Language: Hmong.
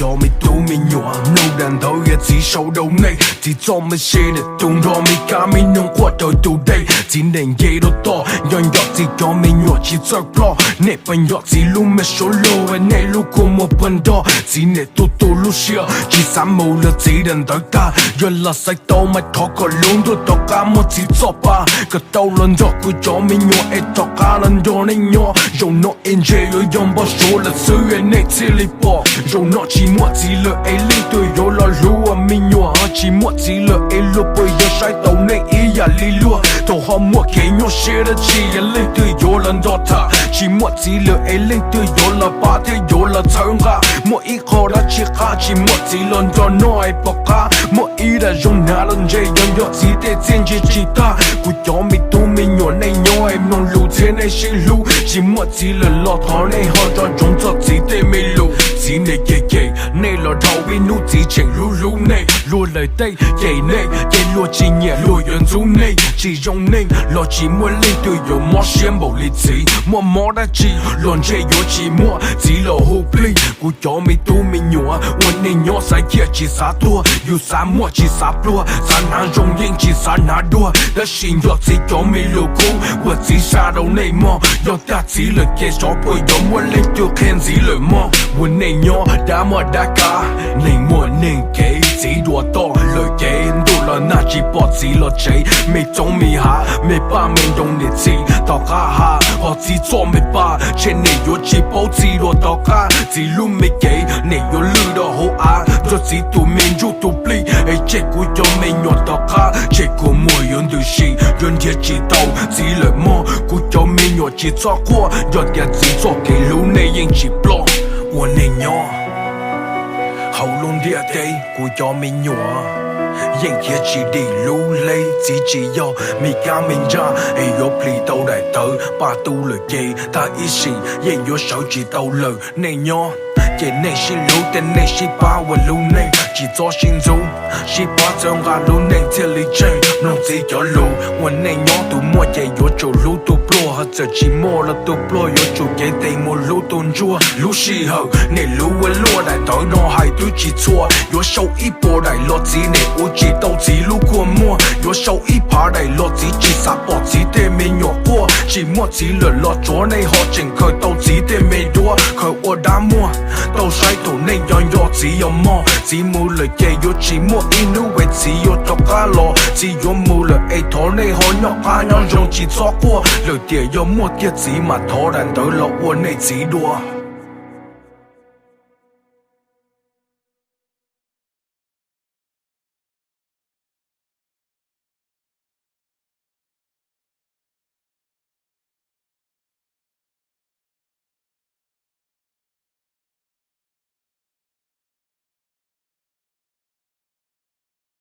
Cov me tub me nyuam mloog daim ntawv yog txiv sau rau nej, txiv txoj me se niam tus nrog me kab me noog quaj raws tus dej, txiv neej nce rau toj nco nco txiv cov me nyuam tsis txawj ploj, nej pheej nco txiv lub me suab luag, nej lub kua muag pheej nrog txiv niam tu tu lub siab, tsis xav mus lawm txiv daim ntawv tag, yog lam xaiv tau mas thov kom lub ntuj tom qab muaj txiv txoj pa, kom tau los nrog kuv cov me nyuam es tom qab los nrog nej nyob, zaum no es ntshe yuav yog npau suav lawm xwb nej thiaj li pom, zaum no tsis muaj txiv lawm es leej twg yuav los hlub ua me nyuam, tsis muaj txiv lawm es luag puas yuav saib taus nej ib yam li luag, thaum ho muaj kev nyuaj siab dab tsi yog leej twg yuav los nrog tham, tsis muaj txiv lawm es leej twg yuav los pab thiab yuav los txhawb nqa, muaj ib qho dab tsi qab tsis muaj txiv los nrog noj es pom qab, muaj ib daim zoo hnav los ntshe yuav nco txiv tej txiaj ntsig tsis tag, kuv cov me tub me nyuam nej nyob es mloog lus thiab nej sib hlub, tsis muaj txiv lawm los thov nej ho nco ntsoov txog txiv tej me lus, txiv niam cem cem nej los dhau ib hnub txiv tseem hlub hlub nej, luag lawm tej cem nej ces luag tsis nyiam luag yuav ntxub nej, tsis zoo neej los tsis muaj leej twg yuav mob siab npaum li txiv, muaj mob dab tsi los ntshe yuav tsis muaj txiv los hu plig, kuv cov me tub me nyuam ua neej nyob xav ciaj tsis xav tuag, yus xav muaj tsis xav pluag, xav hnav zoo yeej tsis xav hnav duag, tab sis nco txiv cov me lus kub uas txiv xa rau nej mog, yog tag txiv lawm ces xyov puas yuav muaj leej twg qhia ntxiv lawm mog, ua neej nyob dab muaj dab kav, neeg muaj neeg kev, txiv dua toj lawm ces ntuj los nag tsis pom txiv los tsev, me txoov me hav me paj me nroog niam txiv tom qab hav, ho txiv txoj me paj tshem niam yuav tsis paub txiv dua tom qab, txiv lub me cev niam yuav lwj rau hauv av, nrog txiv tus me ntsuj tus plig es tshem kuv cov me nyuam tom qab, tshem kuv muag yuav ntws si, yuav nrhiav tsis tau txiv lawm mog, kuv cov me nyuam tsis txhob quaj, yog tias txiv txoj kev hlub nej yeej tsis ploj, ua neej nyob hauv lub ntiaj teb kuv cov me nyuam yeej khiav tsis dim lub hleb, txiv tsis yog me kab me ntsaj es yuav plis tau daim tawv paj tu lawm ces tag ib sim yeej yuav sawv tsis tau lawm, nej nyob ces nej sib hlub thiab nej sib pab ua lub neej, tsis txhob sib ntxub, sib pab txhawb nqa lub neej thiaj li tseeb, mloog txiv cov lus, ua neej nyob tus muaj ces yuav tsum hlub tus pluag, ho txawm tsis muaj los tus pluag yuav tsum cev tes mus hlub tus ntsuag, lub sij hawm nej hlub ua luaj, daim tawv no hais twb tsis txhua, yuav sau ib puas daim los txiv niam ua tsis tau txiv lub kua muag, yuav sau ib phav daim los txiv tsis xav pom txiv tej me nyuam quaj, tsis muaj txiv lawm los tsuav nej ho tseem khaws tau txiv tej me duab, khaws ua dab muag, tau saib thaum nej nco nco txiv yog mog, txiv mus lawm ces yuav tsis muaj ib hnub es txiv yuav rov qab los, txiv yuav mus lawm es thov nej ho nyob qab nyob zoo tsis txhob quaj, lawm tiam yog muaj tiag txiv mas thov daim ntawv los ua nej txiv dua.